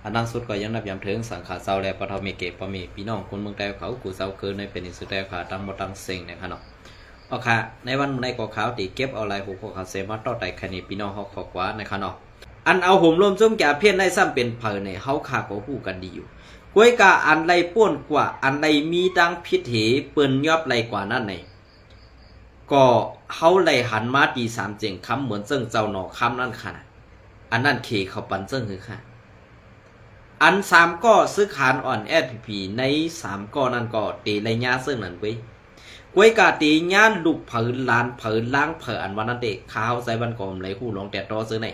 ອັນດັງສຸດກໍຍັງນັບຢາມເຖິງສັງຂາເຈົ້າ ແລະ ພໍ່ເຖົ້າແມ່ແກ່ພໍ່ແມ່ພີ່ນ້ອງຄົນເມືອງໃຕ້ເຮົາ ຄູ່ເຈົ້າຄືນໃນແຜ່ນດິນສຸດແທ້ຂາ ທັງໝົດທັງເສັງນະຄະເນາະ. ເອົາຄະ ໃນວັນໃນກໍຂ່າວທີ່ເກັບເອົາຫຼາຍຫົວຂໍ້ຂ່າວເສມາຕໍ່ໄຕ່ໄຂໃຫ້ພີ່ນ້ອງເຮົາເຂົ້າໃຈນະຄະເນາະ. ອັນເອົາໂຫມລົມຈຸ້ມຈາພຽນໄດ້ຊ້ຳເປັນໃຜນີ້ ເຮົາຂ້າກໍຮູ້ກັນດີຢູ່. ກວຍກາອັນໄດ້ປ່ວນກວ່າ ອັນໄດ້ມີທາງຜິດເຫ ເປີ້ນຍອບໄຫຼກວ່ານັ້ນໃນ ກໍເຮົາໄດ້ຫັນມາທີ່ສາມແຈງຄຳ ເໝືອນເຊິ່ງເຈົ້າໜໍ່ຄຳນັ້ນຄະນະ. ອັນນັ້ນເຂເຂົາປັນເຊິ່ງຫືຄະ? ອັນສາມກໍຊຶກຫານອ່ອນແອສພີພີ ໃນສາມກໍນັ້ນກໍເຕໄລຍາເຊິ່ງນັ້ນເວີຍ. ກວຍກາເຕຍາລູກໃຜຫຼານໃຜລ້າງໃຜອັນວ່ານັ້ນເດ ຂ້າເຮົາໃຊ້ວັນກໍອຳໄລຮູ້ລອງແຕ່ຕໍ່ເຊິ່ງໃນ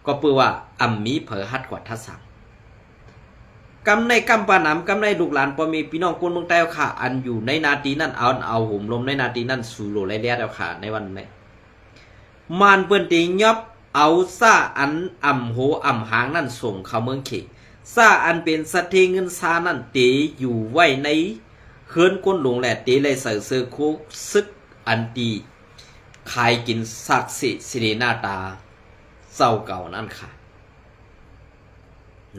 ກໍເປີວ່າອຳມີໃຜຮັດກວດທັດສັງ. ກຳໃນກຳປານຳ ກຳໃນລູກຫຼານພໍ່ແມ່ພີ່ນ້ອງຄົນເມືອງໃຕ້ເຮົາຂ້າ ອັນຢູ່ໃນໜ້າທີ່ນັ້ນ ເອົາ ເອົາໂຫມລົມໃນໜ້າທີ່ນັ້ນ ສູ່ໂລໄລແລດເຮົາຂ້າ ໃນວັນໃນ ມານເພິ່ນເຕຍອບເອົາຊ້າອັນອຳໂຫອຳຫາງນັ້ນສົ່ງເຂົ້າເມືອງເຂ. ຊ້າອັນເປັນສະເທເງິນຊານັ້ນເຕຢູ່ໄວ້ໃນເຮືອນກົນຫຼວງ ແລະ ເຕໄດ້ໃສ່ເສື້ອໂຄຊຶກອັນຕີຂາຍກິນສາກເສະເສເດໜ້າຕາເຈົ້າເກົ່ານັ້ນຄະ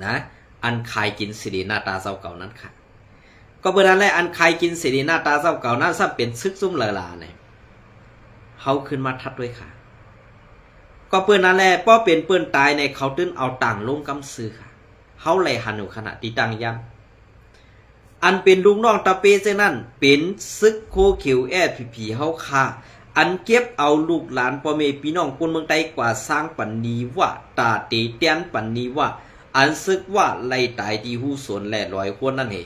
ນະ ອັນຂາຍກິນເສເດໜ້າຕາເຈົ້າເກົ່ານັ້ນຄະ. ກໍເບີນັ້ນແຫຼະ ອັນຂາຍກິນເສເດໜ້າຕາເຈົ້າເກົ່ານັ້ນ ຊ້ຳເປັນຊຶກຊຸມຫຼາຍຫຼາຍໃນ ເຮົາຂຶ້ນມາທັດດ້ວຍຄະ. ກໍເບີນັ້ນແຫຼະ ພໍເປັນເປີ້ນຕາຍໃນ ເຂົາຕື່ນເອົາຕ່າງລົງກຳຊື່ຄະ. ເຮົາໄລ່ຫັນຢູ່ຂະນະທີ່ຕັ້ງຢາມ ອັນເປັນລູກນ້ອງຕະເປເຊິ່ງນັ້ນ ເປັນຊຶກໂຄຂຽວແອສພີພີເຮົາຂ້າ ອັນເກັບເອົາລູກຫຼານພໍ່ແມ່ພີ່ນ້ອງຄົນເມືອງໃຕ້ກວ່າຊ້າງປັນນີວະ ຕາເຕແຕນປັນນີວະ ອັນຊຶກວ່າໄລ່ຕາຍທີ່ຮູສວນແລະລອຍໂຄນນັ້ນເຮ.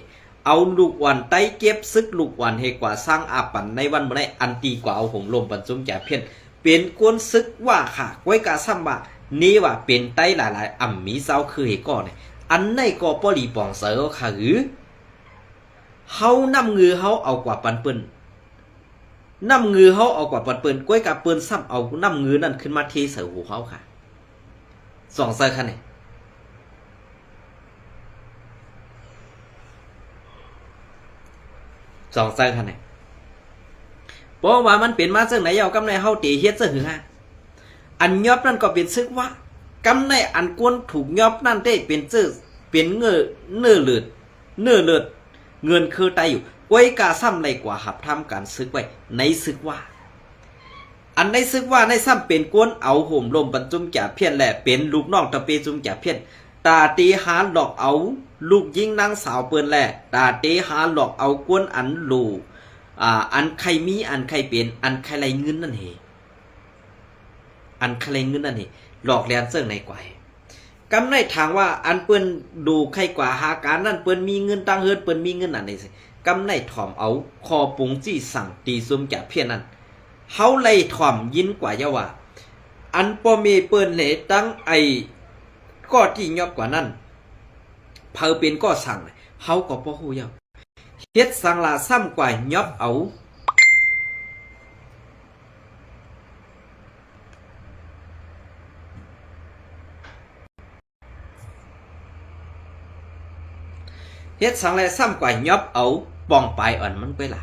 ເອົາລູກອ່ອນໄຕເກັບຊຶກລູກອ່ອນເຮກວ່າຊ້າງອາປັນໃນວັນມື້ໃນ ອັນຕີກວ່າເອົາໂຫມລົມບັນຈຸມຈາພຽນ ເປັນກົນຊຶກວ່າຂ້າ ກວຍກາຊ້ຳວ່າເນວ່າເປັນໄຕຫຼາຍໆ ອຳມີເຈົ້າຄືເຮກໍໃນ ອັນໃນກໍບໍ່ດີປອງເຊີເຮົາຂ້າ ຫຼື ເຮົານ້ຳເງືອເຮົາເອົາກວ່າປັນເພິ່ນ ນ້ຳເງືອເຮົາເອົາກວ່າປັນເພິ່ນ ກວຍກາເພິ່ນຊ້ຳເອົານ້ຳເງືອນັ້ນຂຶ້ນມາເທໃສ່ຫົວເຮົາຄ່ະ. ສອງໃສ່ຄັນນີ້ ສອງໃສ່ຄັນນີ້ ເພາະວ່າມັນເປັນມາຈັ່ງໃດ ເອົາກຳໃນເຮົາເຕເຮັດຊະຫືຫາ ອັນຍອບນັ້ນກໍເປັນຊຶກວ່າ ກຳໃນອັນຄວນຖືກຍອບນັ້ນເຕເປັນເຈີ ເປັນເງີ ເນື້ອເລືອດ ເນື້ອເລືອດ ເງິນຄືໄຕຢູ່ ກວຍກາຊ້ຳໄດ້ກວ່າຮັບທຳການຊຶກໄວ້ໃນຊຶກວ່າ ອັນໃນຊຶກວ່າໃນຊ້ຳເປັນກວນເອົາໂຫມລົມບັນຈຸມຈາພຽນ ແລະ ເປັນລູກນ້ອງຕະເປຈຸມຈາພຽນ ຕາເຕຫາຫຼອກເອົາລູກຍິງນາງສາວເພິ່ນ ແລະ ຕາເຕຫາຫຼອກເອົາກວນອັນໂຫຼ ອາ ອັນໃຄ່ມີ ອັນໃຄ່ເປັນ ອັນໃຄ່ໄດ້ເງິນນັ້ນເຮ ອັນໃຄ່ໄດ້ເງິນນັ້ນເຮ ຫຼອກແລ່ນເຊິ່ງໃນກວາຍ ກຳໃນຖາມວ່າ ອັນເພິ່ນດູໄຄກວ່າຫາການນັ້ນ ເພິ່ນມີເງິນຕັ້ງເຮືອນ ເພິ່ນມີເງິນອັນນີ້ ກຳໃນຖອມເອົາຂໍ້ບົ່ງຊີ້ສັ່ງຕີຊຸມຈາພຽນນັ້ນ ເຮົາໄລ່ຖອມຍິນກວ່າເຈົ້າວ່າ ອັນພໍ່ແມ່ເພິ່ນເນ ຕັ້ງໄອ້ກໍທີ່ຍອບກວ່ານັ້ນ ເຜີເປັນກໍສັ່ງ ເຮົາກໍບໍ່ຮູ້ເຈົ້າ ເຮັດສັງລາຊ້ຳກວ່າຍອບເອົາ ເຮັດສັງແລຊ້ຳກວ່າຍອບເອົາປ່ອງປາຍອ່ອນມັນໄປລະ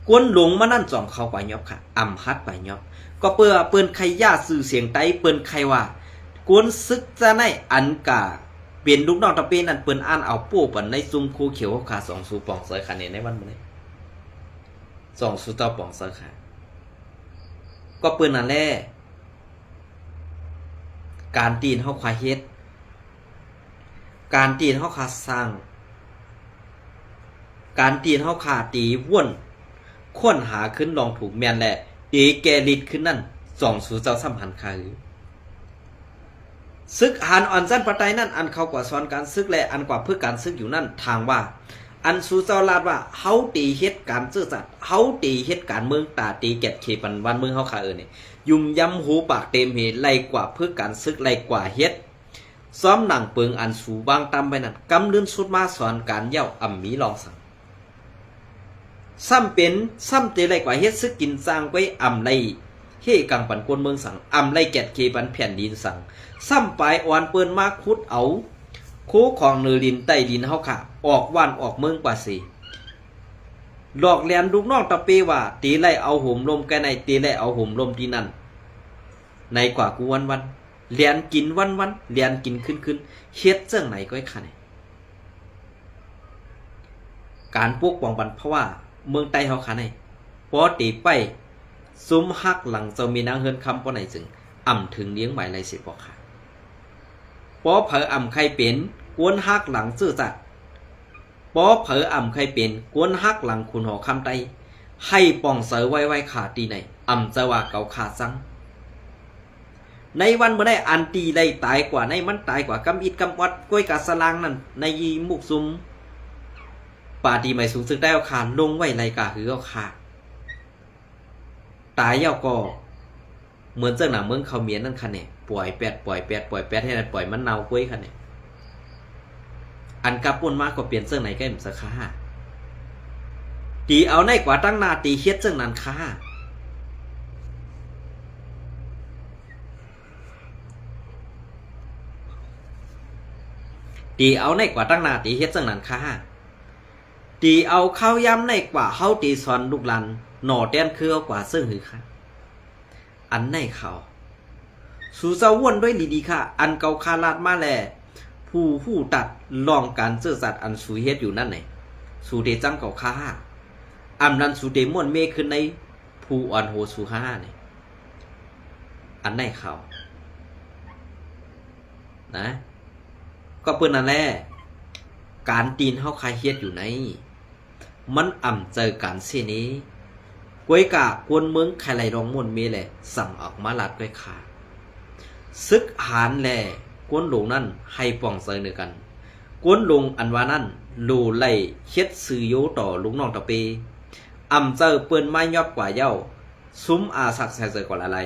ກວນຫຼົງມານັ້ນຈອງເຂົາກວ່າຍອບຄ່ະ ອຳຫັດກວ່າຍອບ ກໍເພື່ອເພິ່ນໄຄຢາຊື່ສຽງໄຕ ເພິ່ນໄຄວ່າ ກວນຊຶກຈະໄດ້ອັນກາ ເປັນລູກນ້ອງຕະເປນັ້ນ ເພິ່ນອ່ານເອົາໂປ້ປັນໃນຊຸມໂຄຂຽວເຮົາຂ້າ ສອງສູປອງເຊີຄັນນີ້ໃນວັນມື້ນີ້ ສອງສູເຈົ້າປອງເຊີຄ່ະ ກໍເພິ່ນນັ້ນແຫຼະ ການຕີນເຮົາຂ້າເຮັດ ການຕີນເຮົາຂ້າສ້າງ ການຕີນເຮົາຂ້າຕີວົນ ຄົ້ນຫາຄືນລອງຖືກແມ່ນ ແລະ ຕີແກ່ລິດຄືນນັ້ນ ສອງສູເຈົ້າສຳພັນຄ່າ ຊຶກຫານອ່ອນຊັ້ນປະໄຕນັ້ນ ອັນເຂົາກວ່າສອນການຊຶກ ແລະ ອັນກວ່າຝຶກການຊຶກຢູ່ນັ້ນ ຖາມວ່າ ອັນສູເຈົ້າລາດວ່າ ເຮົາເຕເຮັດການເຈີ້ຈາດ ເຮົາເຕເຮັດການເມືອງ ຕາເຕແກດເຂປັນບ້ານເມືອງເຮົາຄ່າເອີນີ້ ຫຍຸມຢຳຫູປາກເຕັມເຮ ໄລ່ກວ່າຝຶກການຊຶກ ໄລ່ກວ່າເຮັດ ຊອມໜັງເປິງອັນສູວາງຕຳໄວ້ນັ້ນ ກຳລຶ້ນສຸດມາສອນການເຍົາ ອຳມີລອງສັງ ຊ້ຳເປັນ ຊ້ຳເຕໄລ່ກວ່າເຮັດຊຶກກິນຈ້າງໄວ້ ອຳໄລ່ເຮກັງປັນຄົນເມືອງສັງ ອຳໄລ່ແກດເຂປັນແຜ່ນດິນສັງ ຊ້ຳປາຍອ່ອນເພິ່ນມາຂຸດເອົາ ໂຄຂອງເໜືອດິນໃຕ້ດິນເຮົາຂ້າ ອອກບ້ານອອກເມືອງກວ່າເສ ຫຼອກແລມລູກນ້ອງຕະເປວ່າ ເຕໄລ່ເອົາໂຫມລົມກະໄນ ເຕໄລ່ເອົາໂຫມລົມທີ່ນັ້ນ ໃນກວ່າກູວັນໆ ແລນກິນວັນໆ ແລນກິນຄືນໆ ເຮັດຈັ່ງໃດກໍໄດ້ຄ່ະນີ້ ການປົກປ້ອງບັນພະວາເມືອງໃຕ້ເຮົາຂ້າໃນ ພໍເຕໄປຊຸມຫັກຫຼັງເຈົ້າແມ່ນາງເຮືອນຄຳປໍໃນ ຈຶ່ງອຳເຖິງລຽງໝາຍໄລ່ເສຍບໍ່ຂ້າ. ປໍໃຜອຳໄຄເປັນກວນຫັກຫຼັງເຊື້ອຊາດ, ປໍໃຜອຳໄຄເປັນກວນຫັກຫຼັງຂຸນຫໍຄຳໃຕ້, ໃຫ້ປ່ອງເຊີໄວ້ໄວ້ຂ້າຕີໃນ, ອຳເຈີວ່າເກົາຂ້າຊັງ. ໃນວັນມື້ໃດອັນຕີໄລ່ຕາຍກວ່າໃນ ມັນຕາຍກວ່າກຳອິດກຳອອດ ກວຍກາສະລາງນັ້ນ ໃນມຸກຊຸມປາຕີໄໝສູງເຊິ່ງໄດ້ເອົາຂ້າລົງໄວ້ໄລ່ກາຫືອເອົາຂ້າ. ຕາຍແລ້ວກໍເໝືອນເຊິ່ງໜັງເມືອງເຂົາມຽນນັ້ນຄະແນ ປ່ອຍແປດ ປ່ອຍແປດ ປ່ອຍແປດ ໃຫ້ປ່ອຍມັນເນົ່າກວຍຄະແນ. ອັນກາປຸ້ນມາກໍເປັນເຊິ່ງໃນແກ້ມສະຄາ. ຕີເອົາໃນກວ່າຕັ້ງໜ້າ ຕີເຮັດເຊິ່ງນັ້ນຄະ. ຕີເອົາໃນກວ່າຕັ້ງໜ້າ ຕີເຮັດເຊິ່ງນັ້ນຄະ. ຕີເອົາຄາວຍາມໃນກວ່າເຮົາ ຕີສອນລູກຫຼານໜໍ່ແຕນຄືເຮົາກວ່າເຊິ່ງຫືອຄະ. ອັນໃນເຂົາ ສູເຈົ້າວົນດ້ວຍດີໆ ຄະ ອັນເຂົາຄາລາດມາແລ ຜູ້ຮູ້ຕັດລອງການເຊື້ອຊາດອັນສູເຮັດຢູ່ນັ້ນແນ ສູເຕຈັງເຂົາຄາ ອຳນັ້ນສູເຕມ່ວນເມຂຶ້ນໃນຜູ້ອ່ອນໂຫສູຄາແນ. ອັນໃນເຂົາ ນະ ກໍເປັນນັ້ນແຫຼະ ການຕີນເຮົາຄາເຮັດຢູ່ໃນ ມັນອຳເຈີການເຊເນ ກວຍກາກວນເມືອງໄຄໄລລອງມ່ວນເມແລ ສັ່ງອອກມາລາດກວຍຄາ. ຊຶກຫານແລກວນຫຼົງນັ້ນໃຫ້ປ່ອງເຊີເໜືອກັນ. ກວນຫຼົງອັນວ່ານັ້ນ ໂລໄລເຮັດຊື່ໂຍຕໍ່ລູກນ້ອງຕະເປ ອຳເຈີເປີ້ນມາຍອບກວ່າເຍົາ ຊຸມອາສັກສາຍເຈີກໍລະໄລ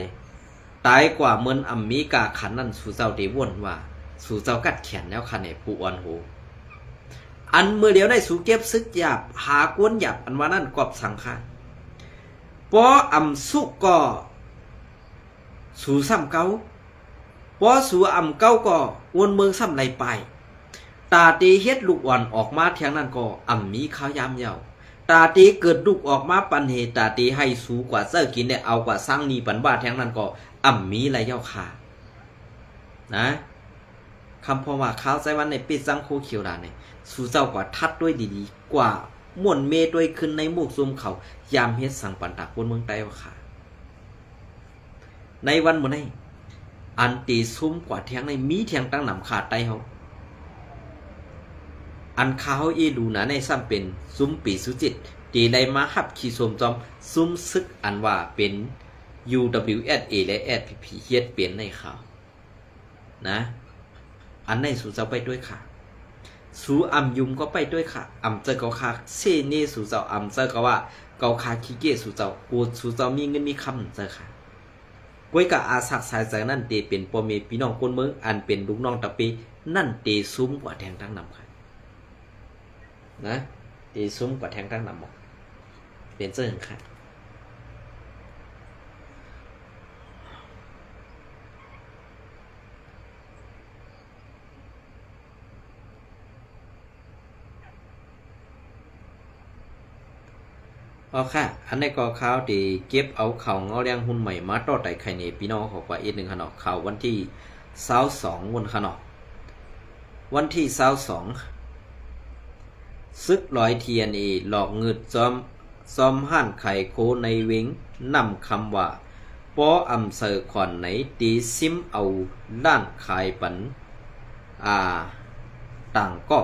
ຕາຍກວ່າເມີນອາເມລິກາຄັນນັ້ນ ສູເຈົ້າເຕວົນວ່າ ສູເຈົ້າກັດແຂນແລ້ວຄະແນ ຜູ້ອ່ອນໂຫ. ອັນເມື່ອດຽວໃນສູເກັບຊຶກຢາບ ຫາກວນຢາບ ອັນວ່ານັ້ນກອບສັງຄະ. ປໍອຳສຸກກໍ ສູຊ້ຳເກົາ ປໍສູອຳເກົາກໍກວນເມືອງຊ້ຳໄລ່ປາຍ. ຕາເຕເຮັດລູກອ່ອນອອກມາທຽງນັ້ນກໍອຳມີຄາວຍາມເຍົາ. ຕາເຕເກີດລູກອອກມາປັນເຫ ຕາເຕໃຫ້ສູກວ່າເຊີກິນ ແລະ ເອົາກວ່າສ້າງໜີປັນບ້າທຽງນັ້ນກໍອຳມີລະເຍົາຄາ ນະ. ຄຳພອງວ່າຄາວໄຊວັນໃນເປດສັງໂຄຂຽວຫຼານໃນ ສູເຈົ້າກວ່າທັດດ້ວຍດີໆ ກວ່າມ່ວນເມດ້ວຍຂຶ້ນໃນໝູ່ຊຸມເຂົາ ຢາມເຮັດສັງປັນຕາຄົນເມືອງໃຕ້ວ່າຄາ. ໃນວັນມື້ໃນ ອັນເຕຊຸມກວ່າທຽງໃນ ມີທຽງຕັ້ງນຳຄາໃຕ້ເຮົາ. ອັນຄາເຮົາເອລູນາໃນຊ້ຳເປັນຊຸມປີສຸຈິດ ເຕໄດ້ມາຮັບຂີ່ຊົມຈອມຊຸມຊຶກອັນວ່າເປັນ UWSA ແລະ SSPP ເຮັດເປັນໃນຄາວ ນະ. ອັນໃນສູເຈົ້າໄປດ້ວຍຄະ ສູອຳຍຸມກໍໄປດ້ວຍຄະ ອຳເຈີເຂົາຄາເຊເນ ສູເຈົ້າອຳເຈີເຂົາວ່າ ເຂົາຄາຂີ້ເກຍ ສູເຈົ້າໂກດ ສູເຈົ້າມີເງິນມີຄຳເຈີຄະ. ກວຍກະອາສັກສາຍເຈີນັ້ນເຕເປັນພໍ່ແມ່ພີ່ນ້ອງຄົນເມືອງ ອັນເປັນລູກນ້ອງຕະເປນັ້ນ ເຕຊຸມກວ່າແທງຕັ້ງນຳຄະ ນະ ເຕຊຸມກວ່າແທງຕັ້ງນຳໝົດ ເປັນເຊິ່ງຄະ. ເອົາຄະ ອັນນີ້ກໍຂ່າວທີ່ເກັບເອົາຂ່າວເງົາແລ້ງຮຸ່ນໃໝ່ມາຕໍ່ໄຕ່ໄຂ່ເນ ພີ່ນ້ອງເຂົາກວ່າອີກໜຶ່ງຄະເນາະ. ຂ່າວວັນທີຊາວສອງພຸ້ນຄະເນາະ ວັນທີຊາວສອງ ຊຶກຫຼອຍ TNLA ຫຼອກງຶດຈອມ ຊອມຮ້ານຂາຍໂຄໃນເວັງນ້ຳຄຳວ່າ ປໍອຳເຊີຂອນໃນ ຕີຊິມເອົາຮ້ານຂາຍປັນ ອາ ຕ່າງກໍ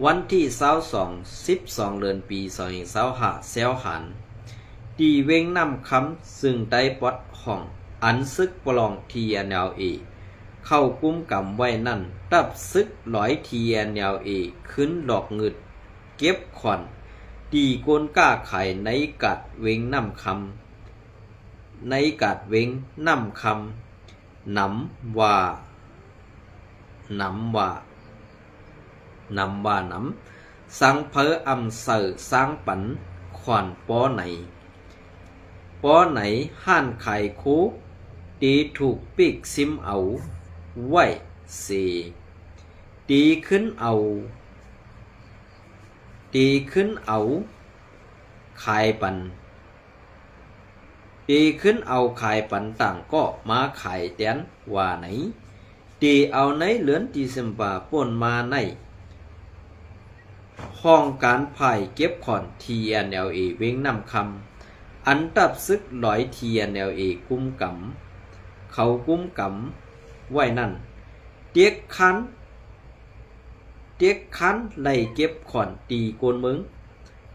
ວັນທີຊາວສອງ ສິບສອງເດືອນ ປີສອງພັນຊາວຫ້າ ແຊວຫານ ທີ່ເວັງນ້ຳຄຳ ຊຶ່ງໄດ້ປອດຫ້ອງ ອັນຊຶກປະລອງ TNLA ເຂົ້າກຸມກຳໄວ້ນັ້ນ ທັບຊຶກຫຼອຍ TNLA ຂຶ້ນຫຼອກງຶດ ເກັບຂອນ ຕີຄົນຄ້າຂາຍໃນກາດເວັງນ້ຳຄຳ ໃນກາດເວັງນ້ຳຄຳ ນຳວ່າ ນຳວ່າ ນຳວ່ານຳ ສັງເຜີອອຳເຊີສ້າງປັນຂອນປໍໃນ ປໍໃນຮ້ານຂາຍໂຄ ຕີຖືກປີກຊິມເອົາໄວ້ເສ ຕີຂຶ້ນເອົາ ຕີຂຶ້ນເອົາຂາຍປັນ ຕີຂຶ້ນເອົາຂາຍປັນຕ່າງກໍມາຂາຍແທນວ່າໃນ ຕີເອົາໃນເດືອນດີເຊັມເບີ ປົນມາໃນ ຫ້ອງການຝ່າຍເກັບຂອນ TNLA ເວັງນ້ຳຄຳ ອັນທັບສຶກລອຍ TNLA ກຸມກຳ ເຂົາກຸມກຳໄວ້ນັ້ນ ເຕັກຄານ ເຕັກຄານໄລ່ເກັບຂອນຕີຄົນເມືອງ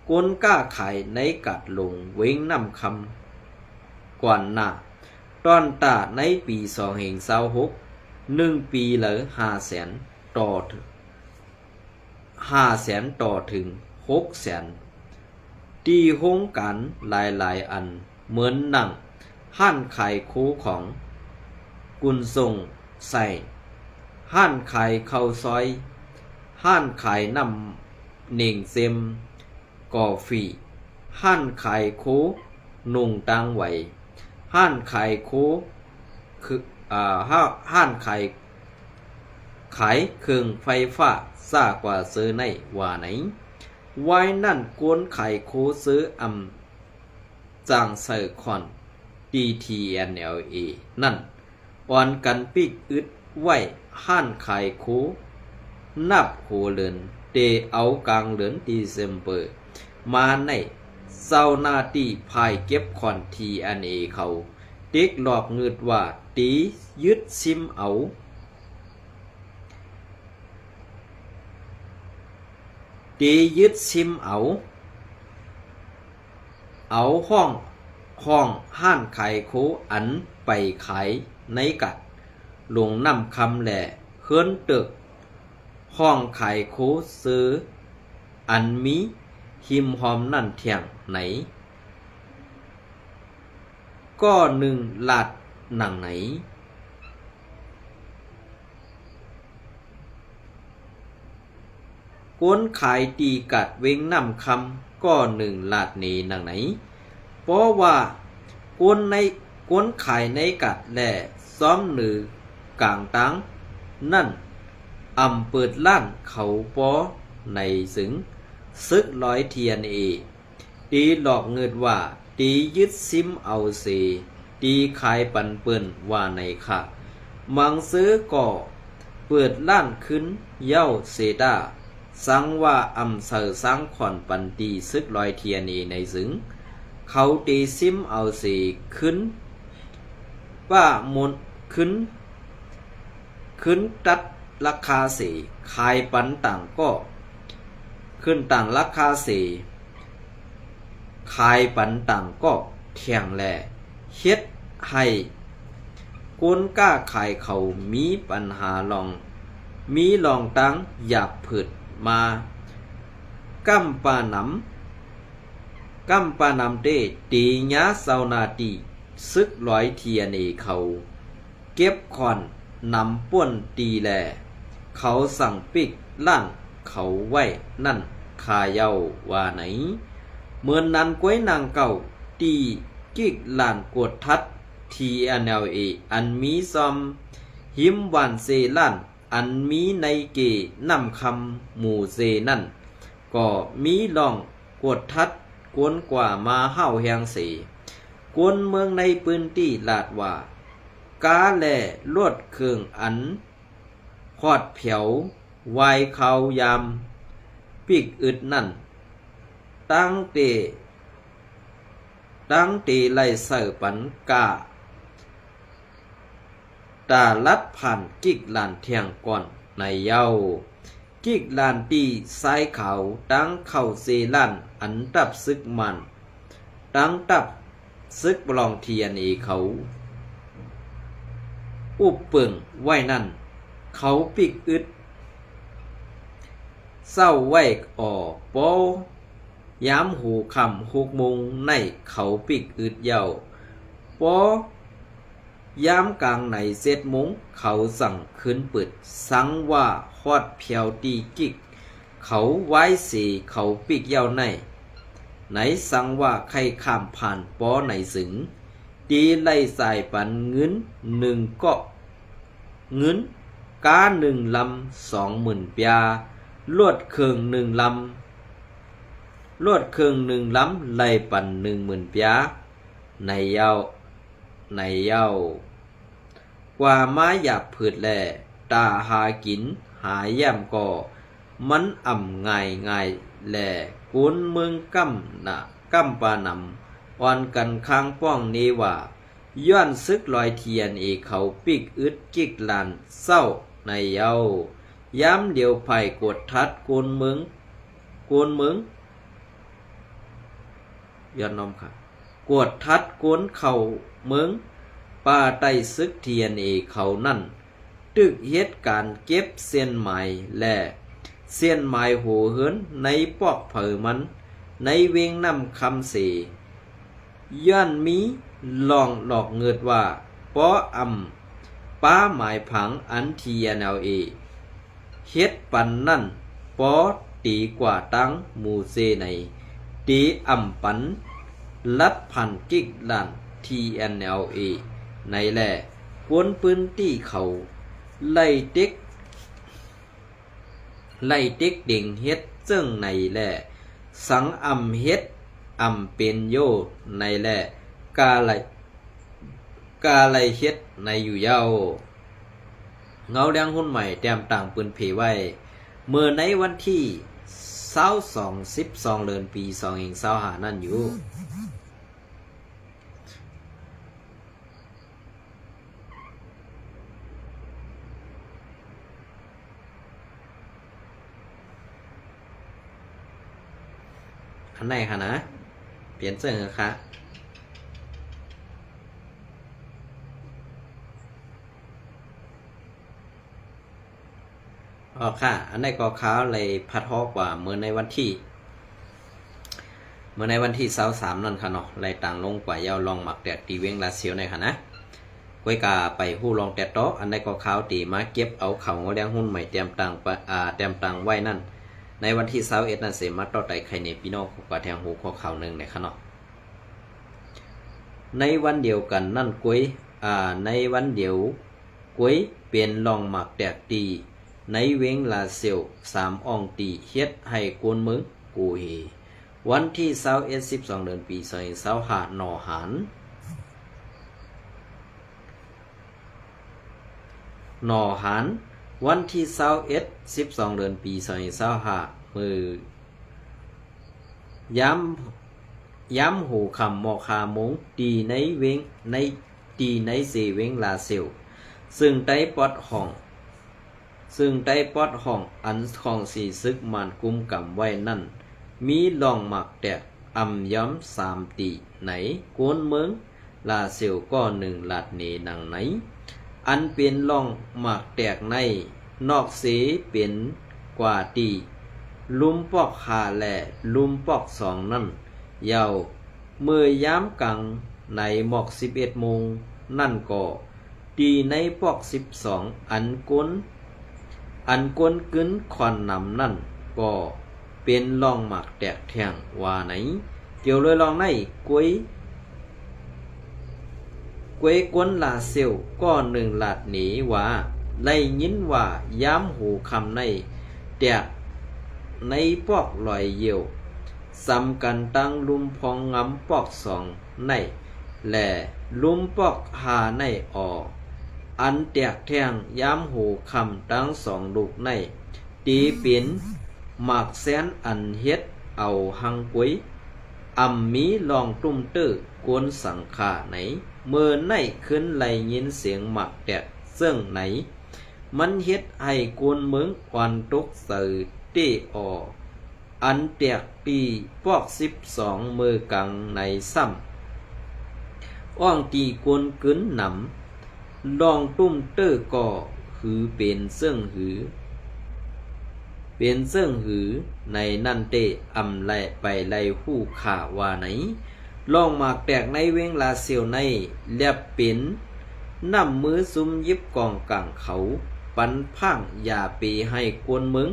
ຄົນຄ້າຂາຍໃນກາດຫຼົງເວັງນ້ຳຄຳກ່ອນໜ້າ ຕອນຕາໃນປີສອງພັນຊາວຫົກ ໜຶ່ງປີລະຫ້າແສນຕໍ່ ຫ້າແສນຕໍ່ເຖິງຫົກແສນ ທີ່ໂຮງການຫຼາຍໆອັນ ເໝືອນໜັງຮ້ານຂາຍໂຄຂອງກຸນຊົງໄຊ, ຮ້ານຂາຍເຂົ້າຊອຍ, ຮ້ານຂາຍນ້ຳເໜັງເຊັມ, ກາເຟ, ຮ້ານຂາຍໂຄນຸ່ງຕ່າງໄວ, ຮ້ານຂາຍໂຄ ຄື ອ່າ ຮ້ານຂາຍ ຂາຍເຄື່ອງໄຟຟ້າ ຊາກວ່າເຈີໄນ ວ່າໃນ. ວາຍນັ້ນ ຄົນຂາຍໂຄເຈີອຳຈາງໃສ່ຂອນ ທີ່ TNLA ນັ້ນ ອ່ອນກັນປິກອຶດໄວ້ຮ້ານຂາຍໂຄ ນັບຫົວເດືອນ ແຕ່ເອົາກາງເດືອນເດເຊັມເບີມາໃນ ເຈົ້າໜ້າທີ່ຝ່າຍເກັບຂອນ TNLA ເຂົາ ເຕັກຫຼອກງຶດວ່າ ຕີຍຶດຊິມເອົາ ຕີຍຶດຊິມເອົາ ເອົາຫ້ອງ ຫ້ອງຮ້ານຂາຍໂຄ ອັນໄປຂາຍໃນກາດຫຼົງນ້ຳຄຳ ແລະ ເຮືອນຕຶກຫ້ອງຂາຍໂຄເຊີ ອັນມີຮິມຮ່ອມນັ້ນແທ້ໃນ. ກໍໜຶ່ງລາດໜັງໃນ ຄົນຂາຍຕີກາດເວັງນ້ຳຄຳ ກໍໜຶ່ງລາດເນໜັງໃນ ເພາະວ່າຄົນໃນ ຄົນຂາຍໃນກາດ ແລະ ຊອມໜືອກາງຕ່າງນັ້ນ ອຳເປີດຮ້ານເຂົາປໍໃນ ຊຶ່ງສຶກລອຍ TNLA ຕີຫຼອກງຶດວ່າ ຕີຍຶດຊິມເອົາເສ ຕີຂາຍປັນເພິ່ນ ວ່າໃນຄະ. ມັງເຊີກໍເປີດຮ້ານຄືນເຍົາເສຕາ ສັງວ່າອຳເຊີສາງຂອນປັນຕີ ສຶກລອຍ TNLA ໃນ ຊຶ່ງເຂົາຕີຊິມເອົາເສ ຄືນ ປະມູນ ຄືນ ຄືນຕັດລາຄາເສ ຂາຍປັນຕ່າງກໍ ຄືນຕັ້ງລາຄາເສ ຂາຍປັນຕ່າງກໍແທ້ ແລະ ເຮັດໃຫ້ຄົນຄ້າຂາຍເຂົາມີບັນຫາລອງ ມີລອງຕັ້ງຢາກຜືດມາ ກຳປານຳ ກຳປານຳເຕ ຕີຍາເຈົ້າໜ້າທີ່ ຊຶກລອຍ TNLA ເຂົາ ເກັບຂອນນຳປ່ວນຕີແລ ເຂົາສັ່ງປິດຮ້ານເຂົາໄວ້ນັ້ນຄາເຍົາວ່າໃນ. ເໝືອນນັ້ນກ້ວຍນາງເກົ່າ ທີ່ກິກລ້ານກວດທັດ TNLA ອັນມີຊອມຮິມບ້ານເຊລ້ານ ອັນມີໃນເກນ້ຳຄຳໝູ່ເຊນັ້ນ ກໍມີລອງກວດທັດກວນກວ່າມາຮ້າວແຮງເສ. ຄົນເມືອງໃນພື້ນທີ່ລາດວ່າ ກາແລລົດເຄື່ອງອັນຮອດແຖວວາຍຄາວຍາມປິກອຶດນັ້ນ ຕັ້ງແຕ່ ຕັ້ງແຕ່ໄລ່ໃສ່ປັນກາ ຕາລັດຜ່ານກິກລ້ານແທ່ງກ່ອນໃນເຍົາ. ກິກລ້ານຕີຊາຍຂາວ ຕັ້ງເຂົ້າເຊລ້ານ ອັນທັບຊຶກມັນ ຕັ້ງທັບຊຶກປະລອງ TNLA ເຂົາອຸບເປິງໄວ້ນັ້ນ ເຂົາປິກອຶດເຊົ້າໄວ້ອໍ ພໍຍາມຫົວຄ່ຳຫົກໂມງໃນ ເຂົາປິກອຶດເຍົາ ພໍ ຍາມກາງໃນເຈັດໂມງ ເຂົາສັ່ງຄືນເປີດ ສັງວ່າຮອດແຖວທີ່ກິກເຂົາວາຍເສ ເຂົາປິກເຍົາໃນ ໃນສັງວ່າໄຂ່ຂ້າມຜ່ານປໍໃນ ຊຶ່ງຕີໄລ່ຈ່າຍປັນເງິນໜຶ່ງເກາະ ເງິນກາໜຶ່ງລຳສອງໝື່ນປຽ ລົດເຄື່ອງໜຶ່ງລຳ ລົດເຄື່ອງໜຶ່ງລຳໄລ່ປັນໜຶ່ງໝື່ນປຽໃນເຍົາ. ໃນເຍົາ ກວ່າມາຢາບຜືດແລ ຕາຫາກິນຫາຢ້ຽມກໍ ມັນອຳງ່າຍໆ ແລະ ຄົນເມືອງກຳນະ ກຳປານຳ ອ່ອນກັນຄາງປ້ອງເນວ່າ ຍ້ອນສຶກລອຍ ທີເອັນເອ ເຂົາປິກອຶດກິກລ້ານເຊົ້າໃນເຍົາ ຍາມດຽວຝ່າຍກວດທັດຄົນເມືອງ ຄົນເມືອງ ຍ້ອນນ້ອມ ກວດທັດຄົນເຂົ້າເມືອງ ປ່າໄຕ້ ສຶກ ທີເອັນເອ ເຂົານັ້ນ ຕຶກເຮັດການເກັບເສັ້ນໝາຍ ແລະ ເສັ້ນໝາຍຫົວເຮືອນໃນປອກເຜີມັນ ໃນເວງນ້ຳຄຳເສ ຍ້ອນມີລ່ອງນອກເງືອດວ່າ ປໍອຳ ປ່າໝາຍຜັງອັນ ທີເອັນເອ ເຮັດປັນນັ້ນ ປໍຕີກວ່າຕັ້ງໝູ່ເຈໄນ ຕີອຳປັນລັດພັນກິກລ້ານ ທີເອັນເອ ໃນແລ ຄົນພື້ນທີ່ເຂົາໄລ່ເຕັກ ໄລ່ເຕັກເຕັງເຮັດເຊິ່ງໃນແລ ສັງອຳເຮັດອຳເປັນໂຍໃນແລ ກະໄລ່ ກະໄລ່ເຮັດໃນຢູ່ເຍົາ. ເງົາແດງຮຸ່ນໃໝ່ແຕ້ມຕ່າງປືນເຜໄວ້ ເມື່ອໃນວັນທີຊາວສອງ ສິບສອງເດືອນ ປີສອງພັນຊາວຫ້ານັ້ນຢູ່. ອັນໃດຄະນະ ປ່ຽນເຊິ່ງຄະ ອໍ ຄະ ອັນໃດກໍຂ່າວໄດ້ພັດຮອກວ່າ ເມື່ອໃນວັນທີ ເມື່ອໃນວັນທີຊາວສາມນັ້ນຄະເນາະ ໄດ້ຕ່າງລົງກວ່າເຍົາ ລ່ອງໝາກແຕກທີ່ວຽງລາຊຽວໃນຄະນະ ກ້ອຍກະໄປຮູ້ລ່ອງແຕ່ຕໍ່ ອັນໃດກໍຂ່າວທີ່ມາເກັບເອົາຂ່າວງົວແດງຮຸ່ນໃໝ່ແຕ້ມຕ່າງປະ ອາ ແຕ້ມຕ່າງໄວ້ນັ້ນ ໃນວັນທີຊາວເອັດນັ້ນເສ ມາຕໍ່ໄຕ່ໄຂແນພີ່ນ້ອງຂອງກວ່າແທງຮູ້ຂໍ້ຂ່າວໜຶ່ງໃນຄະເນາະ. ໃນວັນດຽວກັນນັ້ນກ້ວຍ ອາ ໃນວັນດຽວກ້ວຍເປັນລ່ອງໝາກແຕກທີ່ໃນເວງລາຊຽວ ສາມອ່ອງທີ່ເຮັດໃຫ້ຄົນເມືອງໂກເຮ. ວັນທີຊາວເອັດ ສິບສອງເດືອນ ປີສອງພັນຊາວຫ້າ ໜໍ່ຫານ ໜໍ່ຫານ ວັນທີຊາວເອັດ ສິບສອງເດືອນ ປີສອງພັນຊາວຫ້າ ມື້ ຍາມ ຍາມຫົວຄ່ຳໝອກຫ້າໂມງ ທີ່ໃນເວງ ໃນ ທີ່ໃນເຊເວງລາຊຽວ ເຊິ່ງໄດ້ປອດຫ້ອງ ເຊິ່ງໄດ້ປອດຫ້ອງອັນຂອງສີສຶກມານກຸມກຳໄວ້ນັ້ນ ມີລ່ອງໝາກແຕກອຳຍ່ອມສາມຕີໃນ ຄົນເມືອງລາຊຽວກໍໜຶ່ງລາດເນນາງໃນ ອັນເປັນລ່ອງໝາກແຕກໃນ ນອກເສເປັນກວ່າທີ່ ລຸ່ມປອກຫ້າ ແລະ ລຸ່ມປອກສອງນັ້ນເຍົາ ເມື່ອຍາມກາງໃນໝອກສິບເອັດໂມງນັ້ນກໍ ຕີໃນປອກສິບສອງ ອັນກົ້ນ ອັນກົ້ນກຶນຂອນນຳນັ້ນກໍເປັນລ່ອງໝາກແຕກແທ້ງວ່າໃນ. ກ່ຽວໂດຍລ່ອງໃນ ກວຍ ກວຍຄົນລາຊຽວກໍໜຶ່ງລາດເນວ່າ ໄດ້ຍິນວ່າຍາມຫົວຄ່ຳໃນແຕກໃນປອກລອຍຢຽວ ສຳກັນຕັ້ງລຸ່ມພອງງາມປອກສອງໃນ ແລະ ລຸ່ມປອກຫ້າໃນອໍ ອັນແຕກແທ້ງຍາມຫົວຄ່ຳທັງສອງລູກໃນ ຕີເປັນໝາກແຊນອັນເຮັດເອົາຮັງກວຍ ອຳມີລ່ອງຕຸ້ມເຕີໂກນສັງຂາໃນ ເມື່ອໃນຄືນໄດ້ຍິນສຽງໝາກແຕກເຊິ່ງໃນ ມັນເຮັດໃຫ້ຄົນເມືອງອ່ອນຕົກໃຈເຕອໍ ອັນແຕກຕີປອກສິບສອງ ເມື່ອກາງໃນຊ້ຳ ອ່ອງຕີກົ້ນກຶນນຳ ລ່ອງຕຸ້ມເຕີກໍຄືເປັນເຊິ່ງຫື ເປັນເຊິ່ງຫືໃນນັ້ນເຕ ອຳໄລໄປໄລຮູ້ຂ່າວວ່າໃນ ລ່ອງໝາກແຕກໃນເວງລາຊຽວໃນ ແລບເປັນນ້ຳມືຊຸມຢິບກອງກາງເຂົາ ປັນພາງຢາເປໃຫ້ຄົນເມືອງ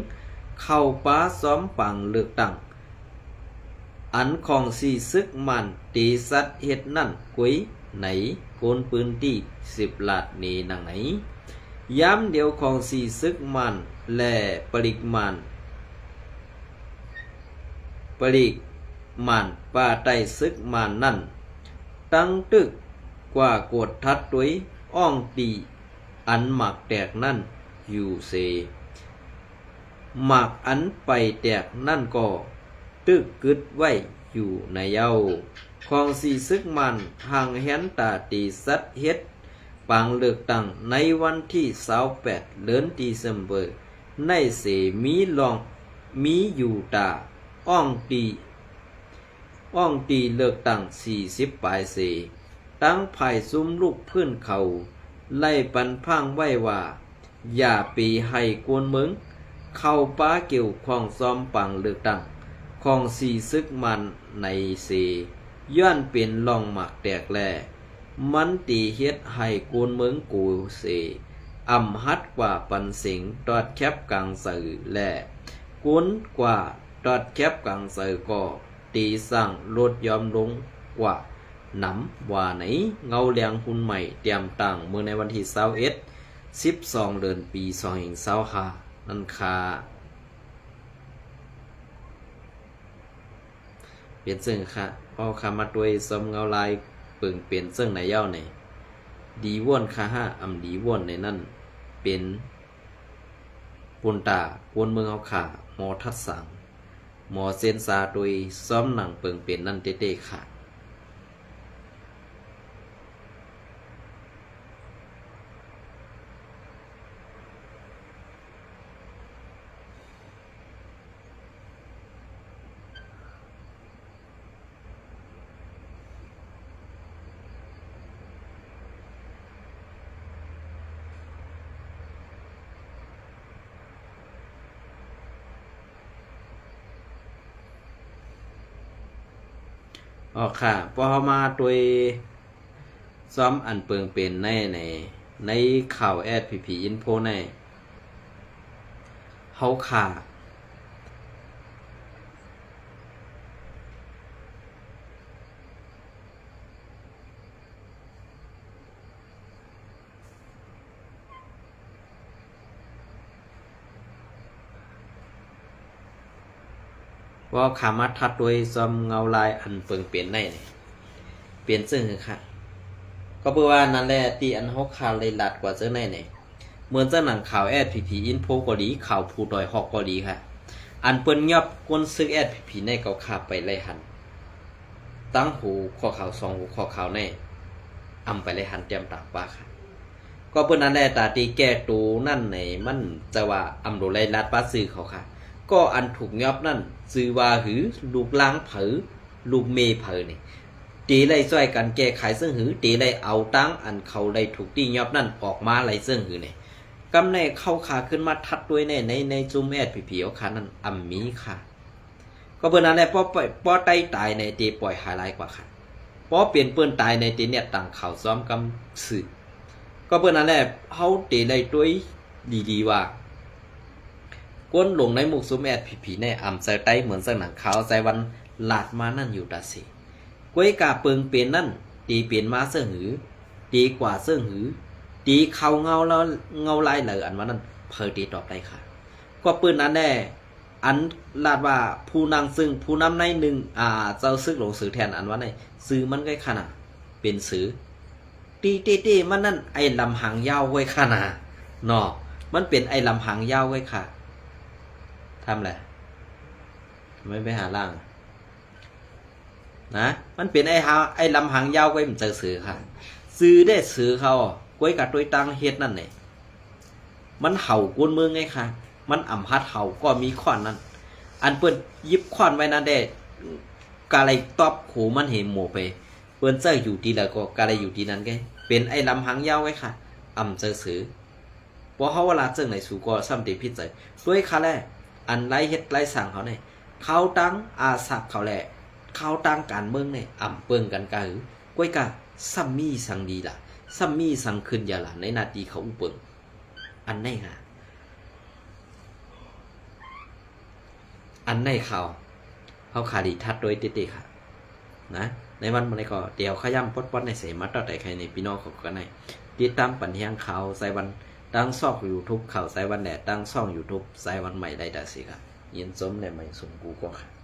ເຂົ້າປ່າຊອມປາງເລືອກຕັ້ງ ອັນຂອງສີຊຶກມານເຕຊັດເຮັດນັ້ນກວຍໃນຄົນພື້ນທີ່ສືບລາດເນນາງໃນ ຍາມດຽວຂອງສີຊຶກມານ ແລະ ປະລິກມານ ປະລິກມານ ປ່າໄຕ້ຊຶກມານນັ້ນ ຕັ້ງຕຶກກວ່າກວດທັດໂດຍອ່ອງຕີອັນໝາກແຕກນັ້ນຢູ່ເຊ. ໝາກອັນໄປແຕກນັ້ນກໍຕຶກກຶດໄວ້ຢູ່ໃນເຍົາ. ຂອງສີຊຶກມານຫ່າງແຮນຕາເຕສັດເຮັດປາງເລືອກຕັ້ງໃນວັນທີຊາວແປດ ເດືອນດີເຊັມເບີ ໃນເສມີລອງ ມີຢູ່ຕາອ່ອງຕີ ອ່ອງຕີເລືອກຕັ້ງສີ່ສິບປາຍເສ, ທາງຝ່າຍຊຸມລູກພື້ນເຂົາໄລ່ປັນພາງໄວ້ວ່າ ຢ່າໄປໃຫ້ກວນເມືອງເຂົ້າປະກ່ຽວຂ້ອງຊອມປາງເລືອກຕັ້ງຂອງສີຊຶກມານໃນເສ, ຍ້ອນເປັນຮ່ອງໝາກແຕກແລະ ມັນຕິເຮັດໃຫ້ກວນເມືອງໂກເສ ອຳຫັດກວ່າປັນເສັງຕອດແຄບກາງໃສ ແລະ ກວນກວ່າຕອດແຄບກາງໃສກໍ ຕີສ້າງລົດຢ່ອມລົງກວ່ານຳ ວ່າໃນເງົາແລງຮຸ່ນໃໝ່ຕຽມຕັ້ງເມື່ອໃນວັນທີຊາວເອັດ ສິບສອງເດືອນ ປີສອງພັນຊາວຫ້ານັ້ນຄ່ະ. ເປັນເຊິ່ງຄ່ະ ເຮົາຄ່ະມາຕົວະຊອມເງົາລາຍເປີງເປັນເຊິ່ງໃນເຍົານີ້ ດີວນຄ່ະ ຫາອຳດີວນໃນນັ້ນ ເປັນປຸນຕາກວນເມືອງເຮົາຄ່ະ ໝໍທັດສັງ ໝໍເຊັນຊາໂດຍຊອມໜັງເປີງເປັນນັ້ນເຕ້ໆຄ່ະ. ອອກຄ່ະ ພວກເຮົາມາຕົວະຊອມອັນເປີງເປັນໃນ ໃນ ໃນຂ່າວ ແອັດ ພີ ພີ ອິນໂຟ ໃນ ເຮົາຄ່ະ ເວົ້າຄຳວ່າ ຖັດດ້ວຍຊອມເງົາລາຍອັນເປີງເປັນໃນນີ້ ເປັນເຊິ່ງຄືຄັກ. ກໍເພື່ອວ່ານັ້ນແຫຼະ ທີ່ອັນເຮົາຂ່າວໄດ້ລັດກວ່າເຊິ່ງໃນນີ້ ເໝືອນຈັ່ງໜັງຂ່າວ ແອັດ ພີ ພີ ອິນໂຟ ກໍດີ ຂ່າວພູດອຍຮອກກໍດີຄ່ະ ອັນເພິ່ນຍອບກົ້ນຊຶກ ແອັດ ພີ ພີ ໃນກໍຂ້າໄປໄລ່ຫັນ ຕັ້ງຫົວຂໍ້ຂ່າວ ສອງຫົວຂໍ້ຂ່າວໃນ ອຳໄປໄລ່ຫັນຕຽມຕາກວ່າຄ່ະ. ກໍເພິ່ນນັ້ນແຫຼະ ຕາທີ່ແກ້ໂຕນັ້ນໃນ ມັນຈະວ່າອຳໂດໄລລັດປາຊື່ເຂົາຄ່ະ. ກໍອັນຖືກຍອບນັ້ນ ຊື່ວ່າຫື ລູກຫຼານໃຜ ລູກເມໃຜນີ້ ເຕໄດ້ຊ່ວຍກັນແກ້ໄຂເຊິ່ງຫື ເຕໄດ້ເອົາຕັ້ງອັນເຂົາໄດ້ຖືກຕິຍອບນັ້ນອອກມາໄດ້ເຊິ່ງຫືນີ້. ກຳໃນເຂົາຂ້າຂຶ້ນມາທັດດ້ວຍໃນ ໃນ ໃນຊຸມ ແອັດ ພີ ພີ ເຮົາຂ້ານັ້ນ ອຳມີຄ່ະ. ກໍເພິ່ນນັ້ນແຫຼະ ພໍ ພໍໄດ້ຕາຍໃນເຕປ່ອຍຫາຍຫຼາຍກວ່າຄັນ ພໍເປັນເພິ່ນຕາຍໃນເຕແນບຕັ້ງຂ່າວຊ້ອມກຳຊື່. ກໍເພິ່ນນັ້ນແຫຼະ ເຮົາເຕໄດ້ຕົວະດີໆວ່າ ກົນລົງໃນໝູ່ຊຸມ ແອັດ ພີ ພີ ໃນອຳເຊີໄຕ ເໝືອນຈັ່ງໜັງຂ່າວໄຊວັນລາດມານັ້ນຢູ່ຕາເສ. ກວຍກາເປີງເປັນນັ້ນ ເຕເປັນມາເຊິ່ງຫື ເຕກວ່າເຊິ່ງຫື ເຕເຂົ້າເງົາລາ ເງົາລາຍເລີ ອັນວ່ານັ້ນ ໃຜເຕຕອບໄດ້ຄ່ະ. ກໍເພິ່ນນັ້ນແຫຼະ ອັນລາດວ່າຜູ້ນຳ ຊຶ່ງຜູ້ນຳໃນໜຶ່ງ ອາ ເຈົ້າຊຶກຫຼວງສືແທນ ອັນວ່າໃນ ຊື່ມັນກໍຂະໜາດເປັນສື ຕີເຕ້ໆ ມັນນັ້ນ ໄອ້ລຳຫາງຍາວໄວ້ຂະໜາດເນາະ ມັນເປັນໄອ້ລຳຫາງຍາວໄວ້ຄ່ະ. ທຳແຫຼະ ໄປຫາລ້າງ ນະ ມັນເປັນໄອ້ຫາ ໄອ້ລຳຫາງຍາວໄວ້ ມັນເຈີເສືອຄ່ະ ຊື່ແດ່ເສືອເຂົາ ກວຍກາຕົວຕັ້ງເຮັດນັ້ນແຫຼະ ມັນເຫົ່າກວນເມືອງໄງຄ່ະ ມັນອຳຫັດເຫົ່າ ກໍມີຄ້ອນນັ້ນ ອັນເພິ່ນຫຍິບຄ້ອນໄວ້ນັ້ນແດ່ ກະໄດ້ຕອບໂຄມັນເຫັນໝູ່ໄປ ເພິ່ນເຈີຢູ່ທີ່ໃດກໍກະໄດ້ຢູ່ທີ່ນັ້ນໄງ ເປັນໄອ້ລຳຫາງຍາວໄງຄ່ະ ອຳເຈີເສືອ. ພໍເຮົາວ່າລາດເຊິ່ງໃນ ສູກໍຊ້ຳເຕຜິດໃຈ ດ້ວຍຄ່ະແລະ ອັນໄລ່ເຮັດໄລ່ສ້າງເຂົານີ້ ເຂົາຕັ້ງອາສັກເຂົາແລະ ເຂົາຕັ້ງການເມືອງນີ້ ອຳເປິງກັນກະຫື ກວຍກາຊ້ຳມີສັງດີລະ ຊ້ຳມີສັງຂຶ້ນຢາລະ ໃນໜ້າທີ່ເຂົາອຸເປິງ ອັນໃນຫາ ອັນໃນຂ່າວ ເຮົາຂາດີທັດດ້ວຍເຕໆຄ່ະ ນະ ໃນວັນມື້ນີ້ກໍດຽວຂະຫຍ້ຳປົດໆໃນເສ ມາຕໍ່ໄຕ່ໄຂ່ໃນພີ່ນ້ອງເຂົາກັນໃນ ຕິດຕາມປັນແຮງຂ່າວໄຊວັນ ທາງຊ່ອງຢູທູບຂ່າວໄຊວັນ ແລະ ທາງຊ່ອງຢູທູບໄຊວັນໃໝ່ໄດ້ຕາເສຄ່ະ. ຍິນຊົມ ແລະ ມາຊົມກູກໍຄ່ະ.